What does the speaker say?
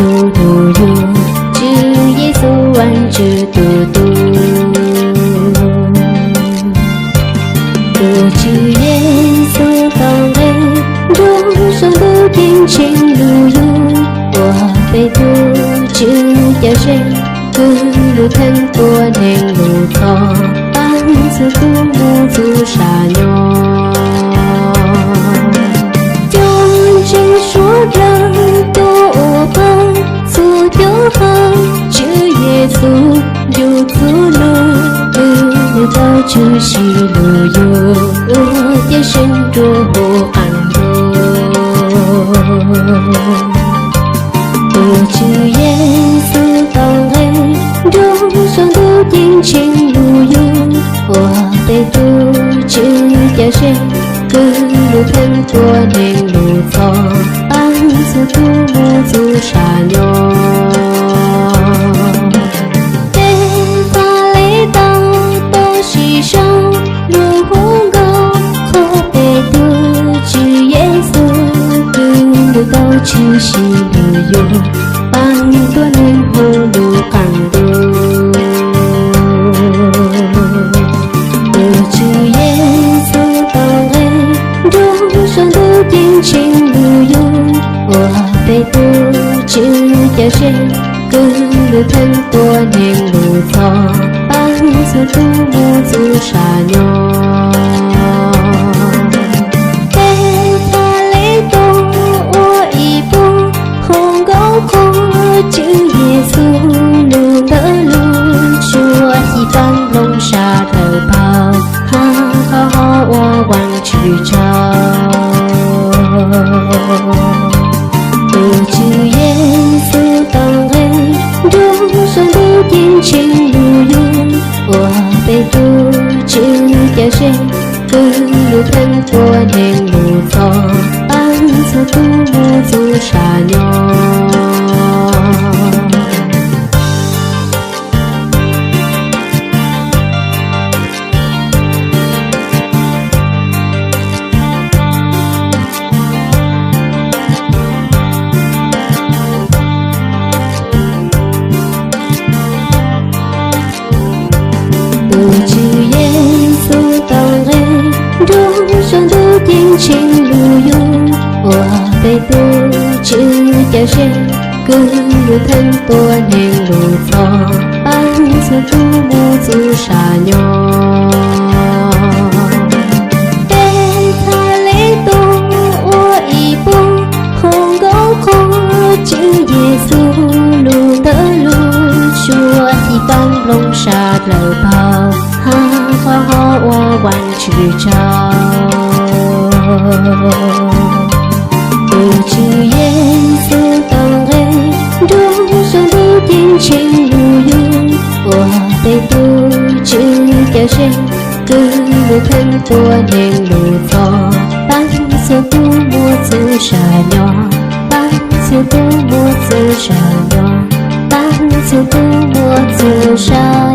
Tus yug Tswv Yexus Vajtswv tus tub. Tus Tswv Yexus tau nqe nrog saum ntuj ceeb tsheej lug yug, ua peb tug Tswv cawm seej, kwv lug theej tuaj neeg lug txhoj, paab txhua tug moog txug sam nyob. Cov ntseeg suav dlawg tuaj ua pawg, txhua cov hawm Tswv Yexus ncu txug lug, kwv lug tau tshwm sim lug yug, ua cawm seej rua huv qaab ntuj. Tus Tswv Yexus tau nqe nrog saum ntuj ceeb tsheej lug yug, ua peb tug Tswv cawm seej, kwv lug theej tuaj neeg lug txhoj, paab txhua tug moog txug sam nyob. Peb Fales tau tau sim sau lug hu nkauj qhuas peb tug Tswv Yexus, kwv lug tau tshwm sim lug yug, paab tuab neeg huv lug qaab ntuj. Tus Tswv Yexus tau nqe nrog saum ntuj ceeb tsheej lug yug, ua peb tug Tswv cawm seej, kwv lug theej tuaj neeg lug txhoj, paab txhua tug moog txug sam nyob. Peb Fales tau ua ib puag hu nkauj qhuas Tswv Yexus lug ntawm lub suab xyiv faaj nploog sab dlawg pawg, hab qhov hov ua Vaajtswv tsaug. Tus Tswv Yexus tau nqe nrog saum ntuj ceeb tsheej lug yug, ua peb tug Tswv cawm seej, kwv lug theej tuaj neeg lug txhoj, paab txhua tug moog txug sam nyob. Tus Tswv Yexus tau nqe nrog saum ntuj ceeb tsheej lug yug, ua peb tug Tswv cawm seej, kwv lug theej tuaj neeg lug txhoj, paab txhua tug moog txug sam nyob. Peb Fales tau ua ib puag hu nkauj qhuas Tswv Yexus lug ntawm lub suab xyiv faaj nploog sab dlawg pawg, hab qhov hov ua Vaajtswv tsaug. Tus Tswv Yexus tau nqe nrog saum ntuj ceeb tsheej lug yug, ua peb tug Tswv cawm seej, kwv lug theej tuaj neeg lug txhoj, paab txhua tug moog txug sam nyob, paab txhua tug moog txug sam nyob, paab txhua tug moog txug sam